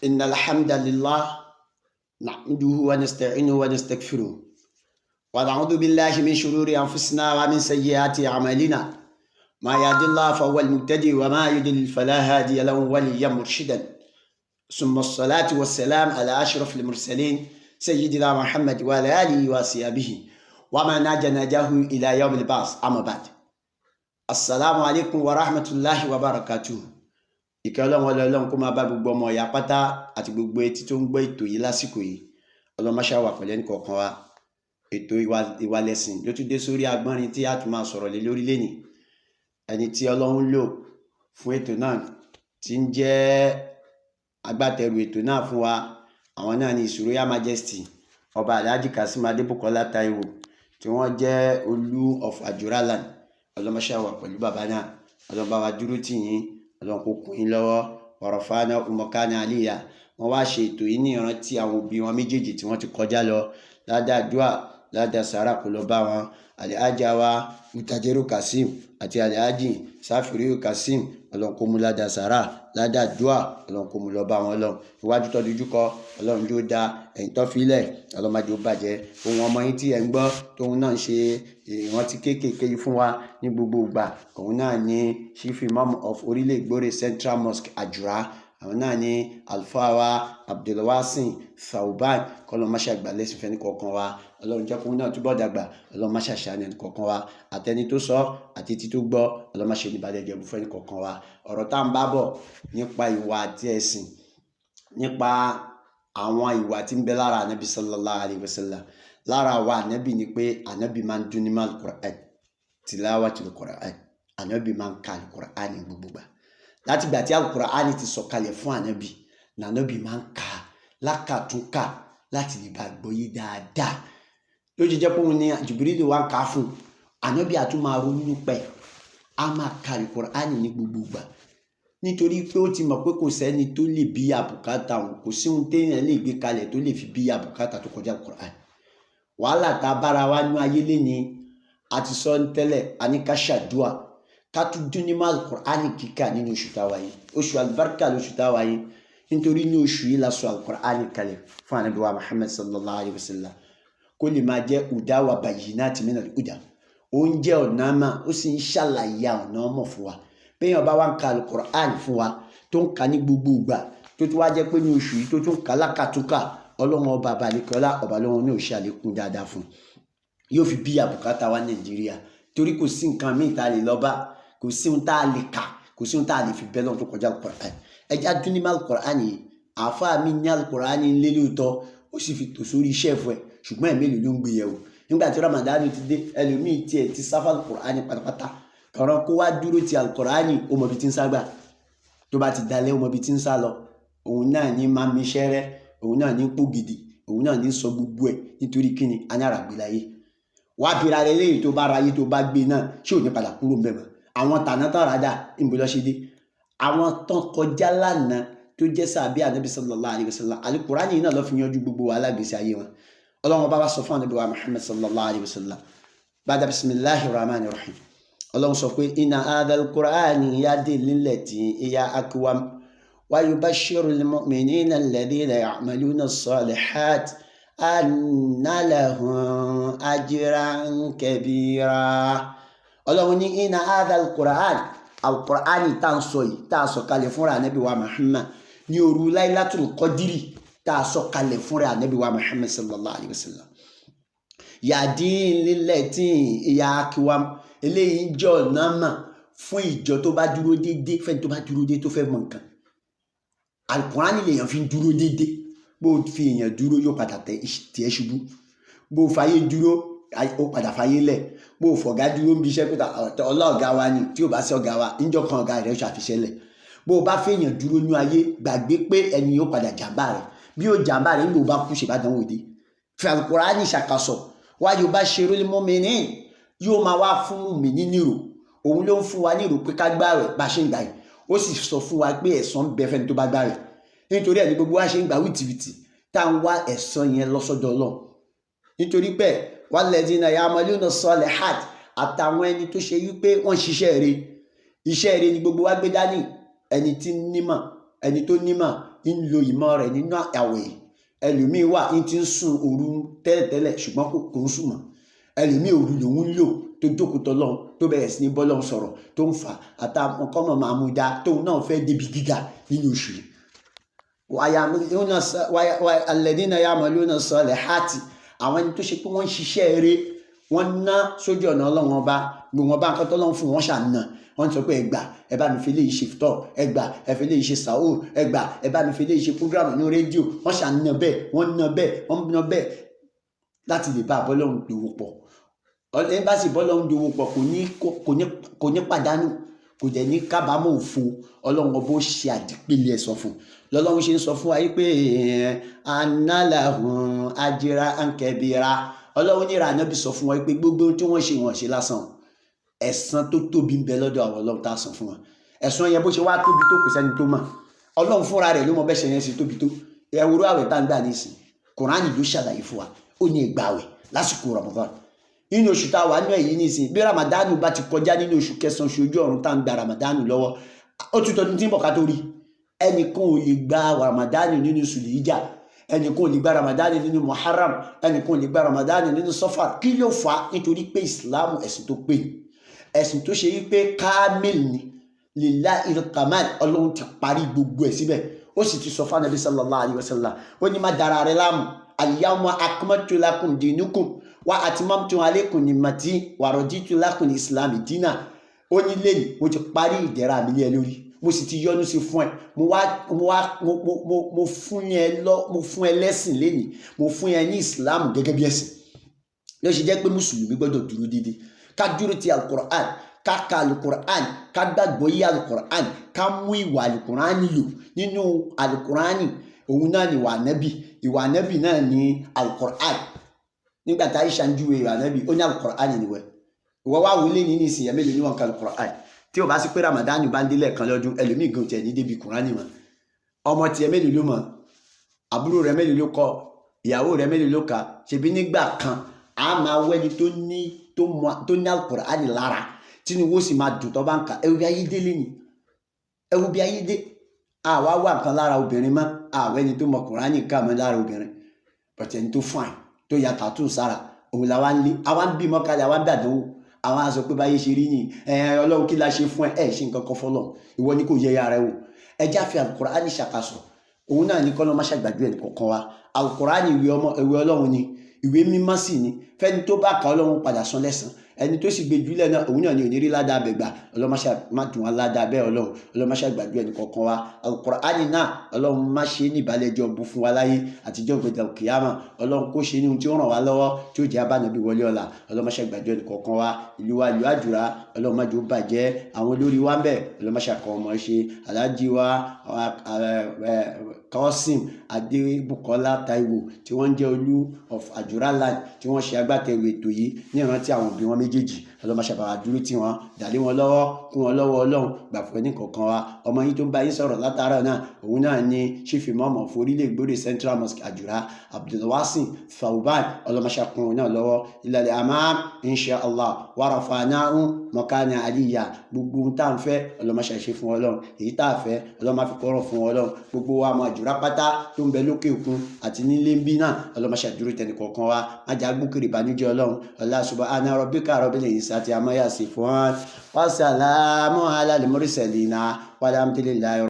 إن الحمد لله نحمده ونستعينه ونستغفره ونعوذ بالله من شرور أنفسنا ومن سيئات أعمالنا. ما يهد الله فهو المهتدي وما يضلل فلا هادي له وليا مرشدا. ثم الصلاة والسلام على أشرف المرسلين سيدنا محمد وعلى آله وصحبه ومن نجا نجاه إلى يوم البعث. أما بعد، السلام عليكم ورحمة الله وبركاته. Ìkẹ́ Ọlọ́run, Ọlọ́run kó máa bá gbogbo ọmọ ìyá pátá àti gbogbo etí tó ń gbọ́ ètò yìí lásìkò yìí. Ọlọ́run máa ṣàwà pẹ̀lú ẹnì kọ̀ọ̀kan wa. Ètò Ìwà Lẹ̀sìn ló tún dé sórí agbọ́nrin tí a tún máa sọ̀rọ̀ lé lórí lénìí. Ẹni tí Ọlọ́run lò fún ètò náà, tí ń jẹ́ agbátẹrù ètò náà fún wa, àwọn náà ni His Royal Majesty Ọba Alhaji Kazeem Adébùkọ́lá Taiwo, tí wọ́n jẹ́ Olú of Ajuraland. Ọlọ́run máa ṣàwà pẹ̀lú bàbá náà. Ọlọ́run bá wa dúró tì yín, Ọlọ́run kó kún yín lọ́wọ́. Warafa'na makana aliyya. Wọ́n wá ṣe ètò yìí ní ìrántí àwọn òbí wọn méjèèjì tí wọ́n ti kọjá lọ. Ládàá dùà, ládàá sàrà kó lọ bá wọn, Alhaja wa Utajeru Kazeem àti Alhaji Safiriyu Kazeem. Ọlọ́run kó mú ládàá sàrà, ládàá dùà, Ọlọ́run kó mú lọ bá wọn lọ. Iwájú tó dojú kọ, Ọlọ́run jó da. Ẹ̀yìn tó filẹ̀, Ọlọ́run má jẹ́ ó bàjẹ́. Ohun ọmọ yín tí ẹ̀ ń gbọ́ tóun náà ń ṣe ìrántí kéékèèké yìí fún wa ní gbogbo ìgbà, òun náà ní Chief Imam of Orílẹ̀ Ìgbórè Central Mosque, Àjùrà. Àwọn náà ní Alfa wa Abdulwasin Sauban. Kọlọ́n má ṣàgbà lẹ́sìn fẹ́ni kọ̀ọ̀kan wa. Ọlọ́run jẹ́ kóun náà túbọ̀ dàgbà. Ọlọ́run má ṣàṣàánú ẹnì kọ̀ọ̀kan wa, àtẹni tó sọ àti etí tó gbọ́. Ọlọ́run má ṣe ní ìbàdàn ìjẹ̀bù fẹ́ni kọ̀ọ̀kan wa. Ọ̀rọ̀ tá à ń bá bọ̀ nípa ìwà àti ẹ̀sìn, nípa àwọn ìwà tí ń bẹ lára Ànábì sallallahu alayhi wa sallam. Lára wa Ànábì ni pé Ànábì máa ń dún ní mal Qur'an, tilawatul Qur'an. Ànábì máa ń ka Al-Qur'an ní gbogbo gbà. Látìgbà tí Al-Qur'an ti sọ̀kalẹ̀ fún Ànábì, nànábì máa ń kà á lákàtúnkà láti lè bá gbọ́yé dáadáa. Ló ṣe jẹ́ pé òun ni Jibrilu wá ń kà á fún Ànábì, àtún máa ronú nípa ẹ̀, á máa ka Al-Qur'ani ní gbogbo ìgbà, nítorí pé ó ti mọ̀ pé kò sẹ́ni tó lè bí àbùkátà òun, kò sí ohun téèyàn lè gbé kalẹ̀ tó lè fi bí àbùkátà tó kọjá Al-Qur'an. Wàhálà tá a bára wa nú ayé léni, a ti sọ ní tẹ́lẹ̀, a ní ká ṣàdúà, ká tún dún ní Al-Qur'ani kíkà nínú oṣù táwa yìí. Oṣù alibarika lóṣù táwa yìí, nítorí ní oṣù yìí la sọ Al-Qur'ani kalẹ̀ fún Ànábì wa Muhammad sallallahu alayhi wa sallam, kó lè máa jẹ́ huda wa bayyinati minal huda. Ó ń jẹ́ ọ̀nà àmà, ó sì ń ṣàlàyé ọ̀nà ọmọ fún wa. Béèyàn bá wá ń ka Al-Qur'an fún wa, tó ń ka ní gbogbo ìgbà, tó tún wá jẹ́ pé ní oṣù yìí tó tún ka lákàtúnkà, Ọlọ́run Ọba àbálẹ̀kọ́lá ọba lọ́wọ́ ní òṣì àlékún dáadáa fún yóò fi bí àbùkátà wa Nàìjíríà, torí kò sí nǹkan míì tá a lè lọ bá, kò sí ohun tá a lè kà, kò sí ohun tá a lè fi bẹ́ lọ́run tó kọjá Al-Qur'an. Ẹja dún ní Al-Qur'an yìí. Àáfàá mi ní Al-Qur'an ní lé lóòótọ́, ó sì fi tò sórí iṣẹ́ fún ẹ, ṣùgbọ́n ẹ̀ mélòó ló ń gbé yẹ̀wò? Nígbà tí Ramadan ti dé, ẹlòmíì tiẹ̀ ti sáfà Al-Qur'an pátápátá. Kọ̀ọ̀rọ̀ kó wá dúró ti Al-Qur'an, ó mọ ibi tí ń ságbà. Tó bá ti dalẹ̀, ó mọ ibi tí ń sá lọ. Òun náà ní máa mi ṣẹ́rẹ́, òun náà ní pò gidi, òun náà ní sọ gbogbo ẹ̀. Nítorí kíni? Anára gbé láyé wá bira rẹ léyìí. Tó bá ra ayé, tó bá gbé náà, ṣé ò ní padà kúrò ńbẹ̀ mọ́? Àwọn tàná tán ràdà níbo lọ́ ṣe dé? Àwọn tán kọjá lánàá tó jẹ́ sàbí Ànábì sallallahu alayhi wa sallam, Al-Qur'ani náà ló fi yanjú gbogbo wàhálà gbèsè ayé wọn. Ọlọ́run bá wá sọ fún Ànábì wa Muhammad sallallahu alayhi wa sallam, bàdà bisimilahi rahman rahim. Ọlọ́run sọ pé inna hadhal Qur'ani yahdi lillati hiya aqwam wa yubashshiru al-mu'minina alladhina ya'maluna as-salihat anna lahum ajran kabira. Ọlọ́run ní inna hadhal Qur'an, Al-Qur'ani tá à ń sọ yìí, tá a sọ kalẹ̀ fúnra Ànábì wa Muhammad ní òru Laylatul Qadri, tá a sọ kalẹ̀ fúnra Ànábì wa Muhammad sallallahu alayhi wa sallam, yahdi lillati hiya aqwam, eléyìí ń jẹ́ ọ̀nà mà fún ìjọ tó bá dúró déédéé, fẹ́ni tó bá dúró déédéé, tó fẹ́ mọ nǹkan. Alukurani lèèyàn fi ń dúró déédéé. Bó o fi èèyàn dúró, yóò padà tẹ̀ ẹ́ ṣubú. Bó o fàyè dúró, ó padà fàyè lẹ̀. Bó o fọ̀gá dúró ń bí iṣẹ́ pé ọlọ́ọ̀gá wa ni, tí ò bá sí ọ̀gá wa níjọ́ kan, ọ̀gá rẹ̀ ṣàfiṣẹ́ lẹ̀. Bó o bá fèèyàn dúró ní ayé, gbàgbé pé ẹni yóò padà jàmbá rẹ̀. Bí ó jàmbá rẹ̀ nígbà ó bá kú, ṣèbádàn òde fi Alukurani ṣàkàsọ̀. Wáyé bá ṣe rólé mọ́mìnì, yóò máa wá fún mi ní nírò. Òun ló ń fún wa ní ìrò pé ká gbààwẹ̀ bá ṣe ń gbà yìí. Ó sì sọ fún wa pé ẹ̀san ń bẹ fẹ́ni tó bá gbààwẹ̀. Nítorí ẹ̀ ní gbogbo wa ṣe ń gbà wìtìwìtì, tá à ń wá ẹ̀san yẹn lọ́sọ́dọ̀ Ọlọ́run. Nítorí pé walladhina ya'maluna salihat, àtàwọn ẹni tó ṣe wípé wọ́n ṣiṣẹ́ rere. Iṣẹ́ rere ni gbogbo wa gbé dání. Ẹni tí nímọ̀, ẹni tó nímọ̀. ń lo ìmọ̀ rẹ̀ nínú àwẹ̀. Ẹlòmíì wà ń ti ń sùn òru tẹ́lẹ̀tẹ́lẹ̀, ṣùgbọ́n kò ń sùn mọ́. Ẹlòmíì òru lòun ń lò, tó jókòó tọ́lọ́run, tó bẹ̀rẹ̀ sí ní bọ́lọ́run sọ̀rọ̀, tó ń fà àtàwọn kọ́mọ̀ máa mú dá tóun náà fẹ́ débi gíga nínú oṣù yìí. Alladhina ya'maluna salihati, àwọn ẹni tó ṣe pé wọ́n ń ṣiṣẹ́ eré, wọ́n ná sójú ọ̀nà Ọlọ́run Ọba, gbogbo wọn bá nǹkan tọ́lọ́run fún wọn ṣàná. Wọ́n sọ pé ẹgbà, ẹ bá mi fi léyìí ṣe tọ́, ẹgbà, ẹ fi léyìí ṣe sàúr, ẹgbà, ẹ bá mi fi léyìí ṣe program ní rédíò. Wọ́n ṣàná bẹ́ẹ̀, wọ́n ná bẹ́ẹ̀, wọ́n ná bẹ́ẹ̀ láti lè bá bọ́lọ́run dòwò pọ̀. Ẹ bá sì bọ́lọ́run dòwò pọ̀, kò ní pàdánù, kò dẹ̀ ní kábàámọ̀ òfo. Ọlọ́run Ọba ó ṣe àdìpélé ẹ̀ sọ fún lọ́lọ́run ṣe ń sọ fún wa yìí pé analahun ajira ankẹbira. Ọlọ́run ní ìrànà bí sọ fún wa pé gbogbo ohun tí wọ́n ṣe, wọ́n ṣe lásán. Ẹ̀san tó tóbi ń bẹ lọ́dọ̀ àwọn Ọlọ́run tá a san fún wọn. Ẹ̀san yẹn, bó ṣe wá tóbi tó, kò sẹ́ni tó mọ̀. Ọlọ́run fúnra rẹ̀ ló mọ bẹ́ẹ̀ ṣe yẹn ṣe tóbi tó. Ẹ̀wúrọ̀ àwẹ̀ tá ń gbà nísìn, Kùránì ló ṣàlàyé fún wa. Ó ní ìgbà àwẹ̀ lásìkò Ramadan, nínú oṣù tá a wà nínú èyí nísìn. Bí Ramadan bá ti kọjá nínú oṣù kẹsàn-án, oṣù ojú ọ̀run tá ń gba Ramadan lọ́wọ́, ó tún tọdún tí ń bọ̀ ká tó rí. Ẹnìkan ò lè gba Ramadan nínú Sùlìíjà, ẹnìkan ò lè gba Ramadan nínú Muharram, ẹnìkan ò lè gba Ramadan nínú Safar. Kí ló fà á? Nítorí pé Islam, ẹ̀sìn tó pé, ẹ̀sìn tó ṣe wípé kámìl ni, lillahi kamal. Ọlọ́run ti parí gbogbo ẹ̀ síbẹ̀. Ó sì ti sọ fún Anabi sallallahu alayhi wa sallam, ó ní má dara rẹ láàmú. Al-yawma akmaltu lakum dinukum wa atmamtu alaykum ni'mati wa raditu lakum islam dina. Ó ní lẹ́yìn mo ti parí ìdẹ̀ra mi lé ẹ lórí, mo sì ti yọ́nú sí fún ẹ. Mo wá mo wá mo mo mo mo fún ẹ lọ, mo fún ẹ lẹ́sìn lẹ́nìí, mo fún ẹ ní Islam gẹ́gẹ́ bí ẹ̀sìn. Ló ṣe jẹ́ pé mùsùlùmí gbọ́dọ̀ dúró déédéé, ká dúró ti Alukur'an, ká ka Alukur'an, ká gbàgbọ́ yí Alukur'an, ká mú ìwà Alukur'an lò. Nínú Alukur'an, òun náà ni ìwà Ànábì, ìwà Ànábì náà ni Alukur'an. Nígbà tá Aisha ń júwe ìwà Ànábì, ó ní Alukur'an nìwẹ̀. Ìwọ wá wọlé ní nísìnyí, ẹ mélòó ní wọn ka Alukur'an? Tí o bá sí pé Ramadan bá ń délẹ̀ kan lọ́dún, ẹlòmíì gan tiẹ̀ ní débi Kùránì mọ́. Ọmọ tiẹ̀ mélòó ló mọ̀? Àbúrò rẹ̀ mélòó ló kọ? Ìyàwó rẹ̀ mélòó ló kà? Ṣebí nígbà kan, a máa wẹ́ni tó ní tó mọ tó ní Alukur'ani lára, tínú wo sì máa dùn tó bá ń kà. Ẹwù bí ayé délé ni, ẹwù bí ayé dé. Àwa wà nǹkan lára obìnrin mọ́, àwa ẹni tó mọ Kùránì kà mọ́ lára obìnrin bọ̀tẹ̀, ẹni tó fine, tó ya tattoo sára, òun làwa ń lé. Àwa ń bímọ kalẹ̀, àwa ń dàdánwò, àwọn á sọ pé báyé ṣe rí yìí. Ẹ Ọlọ́run, kí la ṣe fún ẹ? Ẹ ṣe nǹkan kan fọlọ́, ìwọ ni kò yẹ ara ẹ wò. Ẹ já fi Alukur'ani ṣàkàsọ̀. Òun náà ní kọ́lọ́ má ṣàgbàdo ẹ̀ kọ̀ọ̀kan wa. Alukur'ani, ìwé ọmọ, ìwé Ọlọ́run ni, ìwé mímọ́ sì ni. Fẹ́ni tó bá kà, Ọlọ́run padà san lẹ́san. Ẹni tó sì gbé jùlẹ̀ náà, òun náà ni ò ní rí ládàá bẹ̀ gbà. Ọlọ́run má ṣe má dùn wá ládàá bẹ́ẹ̀. Ọlọ́run, Ọlọ́run má ṣe gbàdúrà ẹnì kọ̀ọ̀kan wa. Alukur'ani náà, Ọlọ́run má ṣe ní ìbálẹ̀jọ́ bu fún wa láyé àtijọ́ gbẹdẹ kìyàmà. Ọlọ́run kó ṣe ní ohun tí ó ràn wá lọ́wọ́, tí ó jẹ́ abánabí wọlé ọ̀la. Ọlọ́run má ṣe gbàdúrà ẹnì kọ̀ọ̀kan wa. Ìlú wa, ìlú Àjùrà, Ọlọ́run má jẹ́ ó bàjẹ́. Àwọn olórí wa ń bẹ̀, Ọlọ́run má ṣe àkọ́ ọmọ ṣe. Aláàjì wa Kọ́sìm Adébùkọ́lá Táíwò, tí wọ́n ń jẹ́ Olú of Àjùrà land, tí wọ́n ṣe agbátẹrù ètò yìí ní ìrántí àwọn òbí wọn méjèèjì, Ọlọ́run má ṣe bá wa dúró tì wọ́n, dàlé wọn lọ́wọ́, kún wọn lọ́wọ́. Ọlọ́run gbà fún ẹnì kọ̀ọ̀kan wa. Ọmọ yín tó ń bá yín sọ̀rọ̀ látàárọ̀ náà, òun náà ni Chief Imam of Orílẹ̀ Ìgbòrè Central Mosque, Àjùrà, Abdulwasin Fauban. Ọlọ́run má ṣe kún òun náà lọ́wọ́. Ilal amam insha Allah wa rafa'nahu makana aliyya. Gbogbo ohun tá à ń fẹ́, Ọlọ́run má ṣe ṣe fún Ọlọ́run. Èyí tá a fẹ́, Ọlọ́run má fi kọ́rọ̀ fún Ọlọ́run. Gbogbo wa mọ Àjùrà pátá tó ń bẹ lókè òkun àti nílé ń bí náà, Ọlọ́run má ṣe dúró tẹnì kọ̀ọ̀kan wa, má jà gbókèrè ìbànújẹ́. Ọlọ́run ọlá subhana rabbika rabbil izzati amma yasifun wa salamun ala al mursalina walhamdulillahi.